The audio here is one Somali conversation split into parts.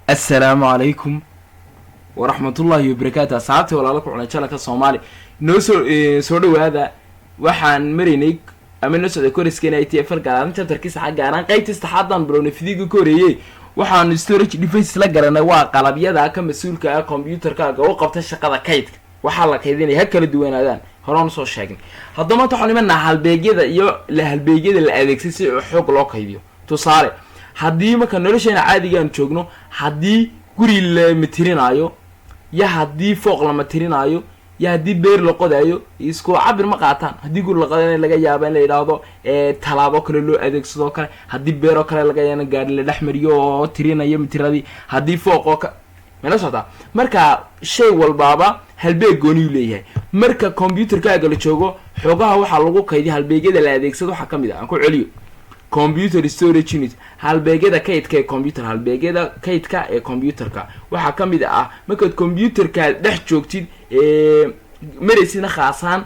Assalaamu calaykum waraxmatullaahi wabarakaatu. Asxaabtii walaala ku cunay channelka Soomaali, noo soo dhawaada. Waxaan maraynay ama noo socday coursekeena ITFL, gaaraan chapterkii saxaad, gaaraan qaybtii saddexaadaan bilownay. Videoga ka horeeyey waxaanu storage device la garanay, waa qalabyada ka mas-uulka ah computerkaaga u qabta shaqada kaydka. Waxaa la kaydinaya ha kala duwanaadaan, horaan usoo sheegnay. Haddaba maanta waxaan imanaa halbeegyada iyo la halbeegyada la adeegsay si xoog loo kaydiyo. Tusaale, haddii marka nolosheena caadigaan joogno, haddii guri la matirinaayo iyo haddii fooq la matirinaayo iyo haddii beer la qodaayo, isku cabir ma qaataan. Haddii guri la qodayo, laga yaaba in la yidhaahdo talaabo kale loo adeegsadoo kale. Haddii beeroo kale laga yaaba gaari la dhex mariyo oo tirinayo mitiradii. Haddii fooq oo ka mala socotaa. Marka shay walbaaba halbeeg gooniyuu leeyahay. Marka computerkaaga la joogo, xoogaha waxaa lagu kaydiya halbeegyada la adeegsado waxaa kamid ah, aan ku celiyo, computer storage unit, halbeegyada kaydka ee computer. Halbeegyada kaydka ee computerka waxaa ka mid ah, markaad computerka dhex joogtid maraysidna, khaasaan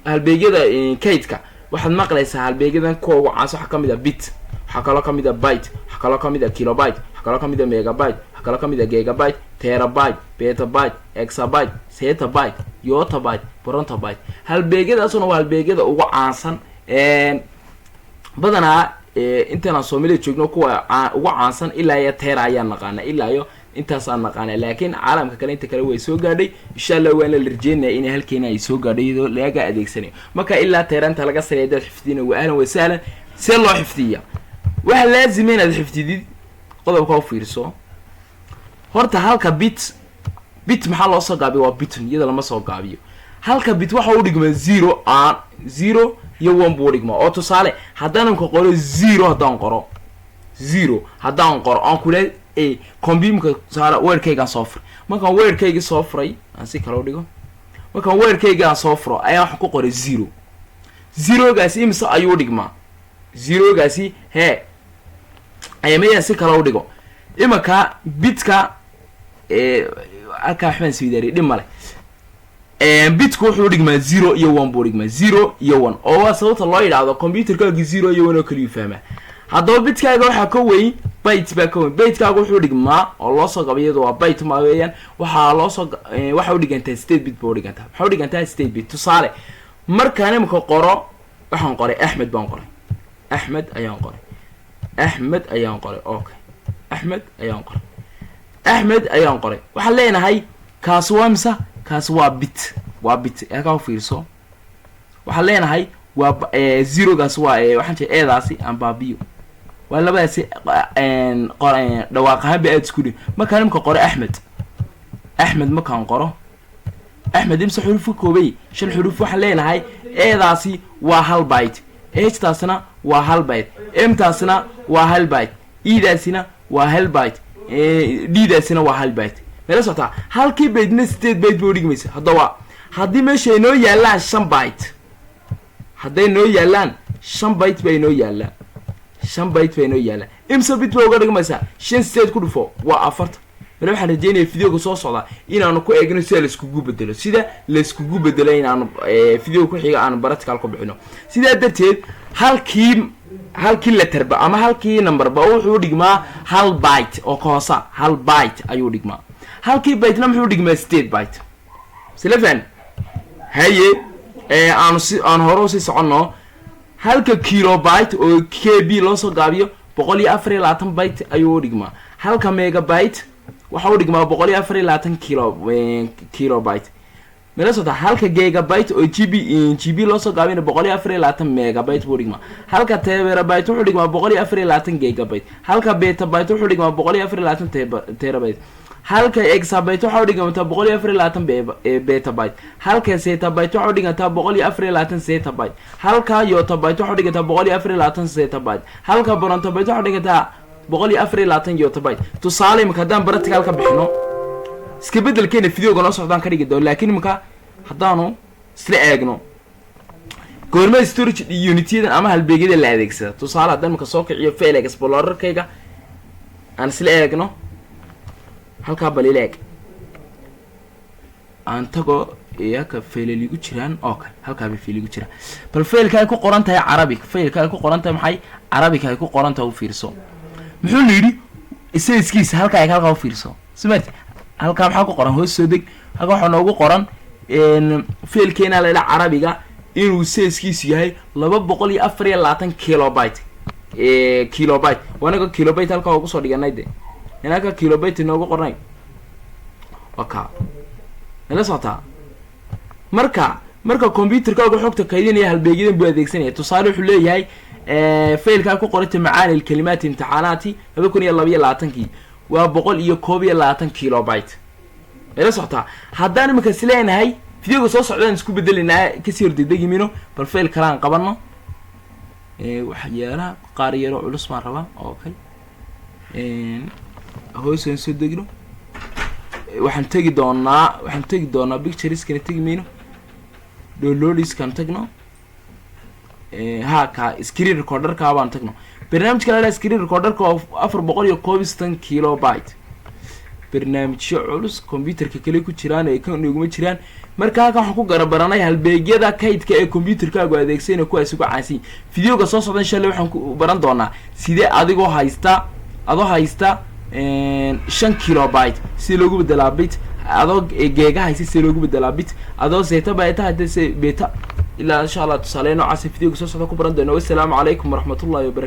halbeegyada kaydka waxaad maqlaysaa halbeegyadan kuwa ugu caansan. Waxaa kamid ah bit, waxaa kaloo kamid ah byte, waxaa kaloo kamid ah kilobyte, waxaa kaloo kamid ah megabyte, waxaa kaloo kamid ah gigabyte, terabyte, petabyte, exabyte, zettabyte, yottabyte, brontobyte. Halbeegyadaasuna waa halbeegyada ugu caansan. Badanaa intaanaan Soomaliya joogno, kuwa ugu caansan ilaa iyo tera ayaan naqaana, ilaa iyo intaasaan naqaana, laakiin caalamka kale inta kale way soo gaadhay. Insha Allah waana la rajeynaya inay halkeena ay soo gaadhay iyadoo laga adeegsanayo. Marka ilaa tera inta laga sareeya hadaad xifdina, waa ahlan wa sahlan. See loo xifdiya? Waxaa laazima inaad xifdidid qodobka u fiirso. Horta halka bit, bit maxaa loo soo gaabiyo? Waa button, iyada lama soo gaabiyo. Halka bit waxa u dhigmaa zero aan zero iyo one buu udhigmaa. Oo tusaale, haddaan imka qoro zero, haddaan qoro zero, haddaan qoro aan kule computerka, tusaale Wordkaygaan soo furay. Markaan Wordkaygii soo furay, aan si kale u dhigo, markaan Wordkaygaan soo furo ayaa waxaan ku qoray zero. Zerogaasi imise ayuu dhigmaa? Zerogaasi hee ayamayaan si kale u dhigo. Imanka bitka halkaa waxbaan swidaariyay, dhib male. Bitku wuxuu dhigmaa zero iyo one buu dhigmaa, zero iyo one, oo waa sababta loo yidhaahdo computerkaaga zero iyo one oo kaliyu fahmaa. Haddaba bitkaaga waxaa ka weyn, byte baa ka weyn. Bytekaaga wuxuu dhigmaa oo loo soo gabay, iyado waa byte ma weeyaan, waxaa loosoo waxaa udhigantaa 8 bit ba udhigantaa. Waxaa udhigantaa 8 bit. Tusaale, markaan imika qoro, waxaan qoray Axmed baan qoray, Axmed ayaan qoray, Axmed ayaan qoray, okay, Axmed ayaan qoray, Axmed ayaan qoray. Waxaan leenahay kaasi waa mise? Kaasi waa bit, waa bit. Halkaa ufiirso, waxaan leenahay waa zerogaas, waa waxaan jee eedaasi aan baabiyo, waa labadaasi dhawaaq ahaan ba aada isku dhi. Markaan imika qoro Axmed, Axmed markaan qoro Axmed, imse xuruf ka koobay? Shan xuruf. Waxaan leenahay eedaasi waa hal byte, h taasina waa hal byte, m taasina waa hal byte, e daasina waa hal byte, d daasina waa hal byte. Mala socotaa? Halkii bytena 8 byte ba udhigmaysa. Haddaba haddii meesha ay noo yaallaan shan byte, hadday noo yaallaan shan byte bay noo yaallaan, shan byte bay noo yaallaan, imse bit bay uga dhigmaysaa? Shan sideed ku dhufo waa 40. Male waxaan rajeynaya videoga soo socda inaanu ku eegno sida laiskugu bedelo, sida laiskugu bedelo, inaanu videoga ku xiga aanu practical ku bixino. Sidaa darteed halkii letterba ama halkii numberba wuxuu dhigmaa hal byte oo ka hoosa, hal byte ayuu dhigmaa. Halkii bytena muxuu dhigmaa? 8 byte. Silafan haye, aanu si aanu hore usii soconno. Halka kilobyte oo KB loo soo gaabiyo, 124 byte ayuu u dhigmaa. Halka megabyte waxa u dhigmaa 124 kilobyte. Mala socota? Halka gigabyte oo GB, GB loo soo gaabina, 124 megabyte buu dhigmaa. Halka terabyte wuxuu dhigmaa 124 gigabyte. Halka petabyte wuxuu dhigmaa 124 terabyte. Halka exabyte waxa u dhigantaa 124 petabyte. Halka zettabyte waxa u dhigantaa 124 zettabyte. Halka yottabyte waxa u dhigantaa 124 zettabyte. Halka brontobyte waxa u dhigantaa 124 yottabyte. Tusaale, imika haddaan practical ka bixino, iska bedelkeena videoga noo socdaan ka dhigi doono, laakiin imika haddaanu isla eegno goormada storage unityadan ama halbeegyada la adeegsada. Tusaale, haddaan imika soo kiciyo file explorerkayga, aan isla eegno halkaa. Bal ila eeg, aan tago halka faylal igu jiraan. Okay, halkaa bay fayl igu jiraan. Bal faylka ay ku qoran tahay Carabic, faylka ay ku qoran tahay maxay, Carabic ay ku qoran tahay, u fiirso. Muxuu la yidhi? Sizekiisa halkaa eeg, halkaa u fiirso smart. Halkaa maxaa ku qoran? Hoos soo deg. Halkaa waxaa noogu qoran filekeena la idhaha Carabiga inuu sizekiisu yahay 224 kilobyte. Kilobyte wanaga kilobyte halkaa ugu soo dhiganay de in halka kilobyte inoogu qornay. Waa ka nala socotaa. Marka computerkaagu xogta kaydinaya, halbeegyadan buu adeegsanaya. Tusaale, wuxuu leeyahay filekaa ku qoranta macaani lkalimaati imtixaanaati 2022-kii waa 121 kilobyte. Mayla socotaa? Haddaan iminka is leenahay videoga soo socdaan isku bedelaynaa, kasii hordegdegi mino. Bal file kalaan qabano. Waxyaalaha qaar yaro culus baan rabaa. Okay, hoosaan soo degno. Waxaan tegi doonaa pictureskana tegi mayno, downloadskan tagno. Ha ka screen recorderka baan tagno. Barnaamijka la screen recorderka waa 461 kilobyte. Barnaamijyo culus computerka kale ku jiraan ee kan iguma jiraan. Marka halkan waxaan ku garabaranay halbeegyada kaydka ee computerkaagu adeegsayna, kuwaas uga caansan. Videoga soo socda, insha Allah, waxaan ku baran doonaa sidee adigoo haysta adoo haysta 5 kilobyte si loogu bedelaa bit, adoo giga haysta si loogu bedelaa bit, adoo zettabyte hadda se beta ilaa, insha Allah, tusaale noocaas videoga soo socda ku baran doona. Wassalaamu calaykum waraxmatullahi wabarakatu.